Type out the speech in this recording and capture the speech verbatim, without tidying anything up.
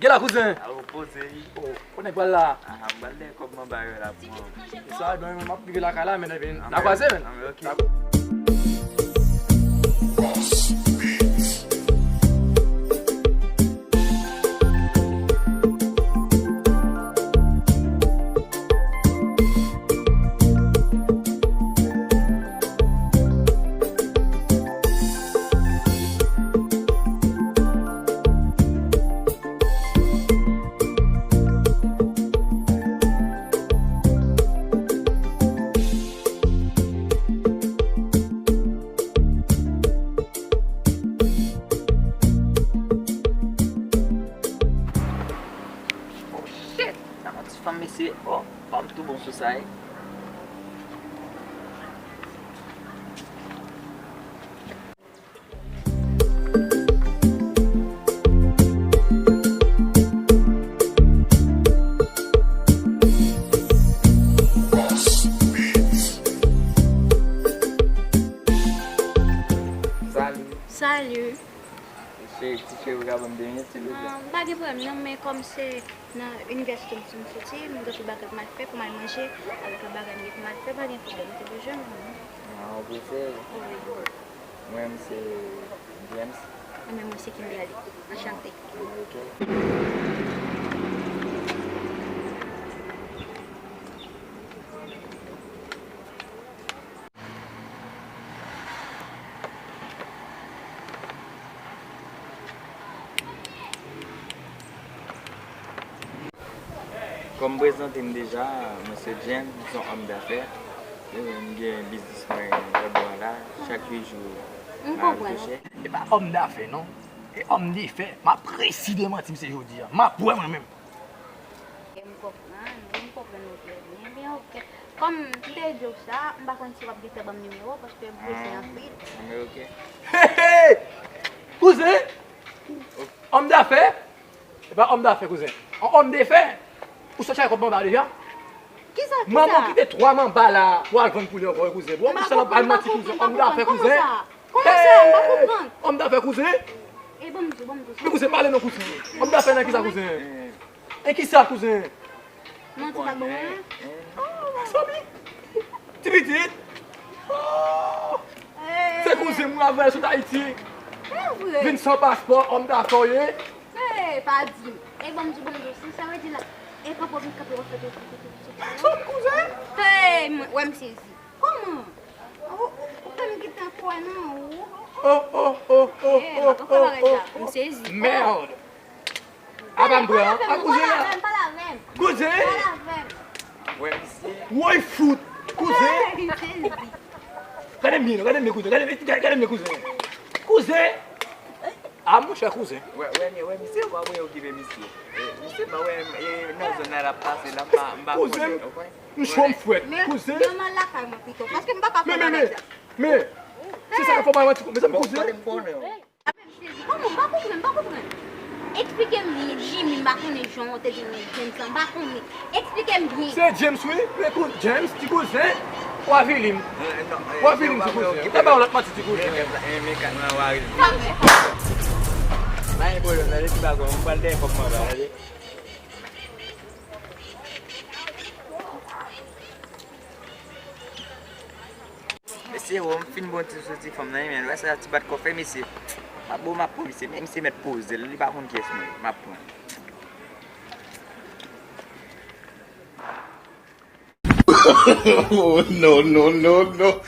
La, kouzen. A, ou poze wi. Oh, kote nèg pral la? Aha, m pral dèyè kòb manba yo la pou mwen. E sa, ebyen, m ap rive lakay la, men, ebyen, n a kwaze, men. Anben, ok. Oh shit! Sa yon ti fanm mesye. Oh, fanm tou bon sou sa wi. Salut. Salut. Cheri, ti cheri, ou ka ban m de minit, silvouplè? Ah, m pa gen pwoblèm, non, men kòm se nan inivèsite m soti, m gen anpil bagay pou m al fè, pou m al manje, avèk lòt bagay m gen pou m al fè, pa gen pwoblèm, ou te bezwen m, non? Ah, ou prese? Wi. Mwen, m se James. Mwen, mwen se Kimberly. Anchante. Ok. Kòm m prezante m deja, mwen se James, m se yon òm dafè. E m gen biznis mwen lòtbò a la, chak jou m al touche. E pa òm dafè non, e òm defè. M ap resi demanti misye jodi a. M ap wè mwen menm. M konprann, wi, m konprann ou trè byen. Ebyen, ok. Kòm m te di w sa, m pa konn si w ap gentan ban m nimewo w, paske m prese anpil. Anben, ok. Hey, hey! Kouzen! Òm dafè? E pa òm dafè, kouzen. On òm defè. Ou sot chache kòb manba deja? Kisa, kisa? Manman w kite twa manba la pou al vann poulè ankò, wi, kouzen. Bon, m pa konprann, m pa konprann. Òm dafè, kouzen. Kòman sa? Kòman sa? M pa konprann. Òm dafè, kouzen. E ban m di w, ban m di w sa. Men kouzen, pale non, kouzen. Òm dafè nan kisa, kouzen? E kisa, kouzen? Manti pa bon, hein? Oh, sa mi. Ti pitit. Oh. Se kouzen mwen avè sot Ayiti. Se vre. Vin san paspò, òm dafè w ye. Hey, pa di m. E ban m di w, ban m di w, si sa vle di la, e pa pwòp li kanpe w ap fè tout, tout, tout, tout. Sa kouzen? Hey, mwen, wè m sezi. Kòman? Ou, ou, ou fè m gentan kwè nan ou. Oh, oh, oh, oh, oh, oh, oh. M sezi. Merde. Apa m pran an? A kouzen la. Kouzen! Wè misye. Woy fout! Kouzen! Gade m byen, gade m byen, kouzen. Gade, gade, gade m byen, kouzen. Kouzen! A, monchè, kouzen. Wè, wè, wè misye, wè, wè okipe misye. E, misye pa wè, e, nan zòn nan l ap pase, l ap pa, m pa konnen, ou konprann? M cho, m frèt. Kouzen. Men, men, men, men. Se sa k ap fè w pa manti, mezanmi, kouzen. Kòman? M pa konprann, m pa konprann. Eksplike m byen, Jimmy, m pa konnen jan w te di non James lan, m pa konnen. Eksplike m byen. Se James wi, men kou James, ti kouzen, w a vili m. W a vili m, ti kouzen. Ou ka ba yon lòt manti, ti kouzen. Pa gen pwoblèm, tande ti bagon, m pral dèyè kòb manba, tande. Mesye, o, m fin bon ti sou ti fanm nan, men lè sa ti bat kò fè, mesye. A bon, m ap pran misye, men misye mèt poze l, li pa konn kiyès mwen ye, m ap pran. Oh, no, no, no, no.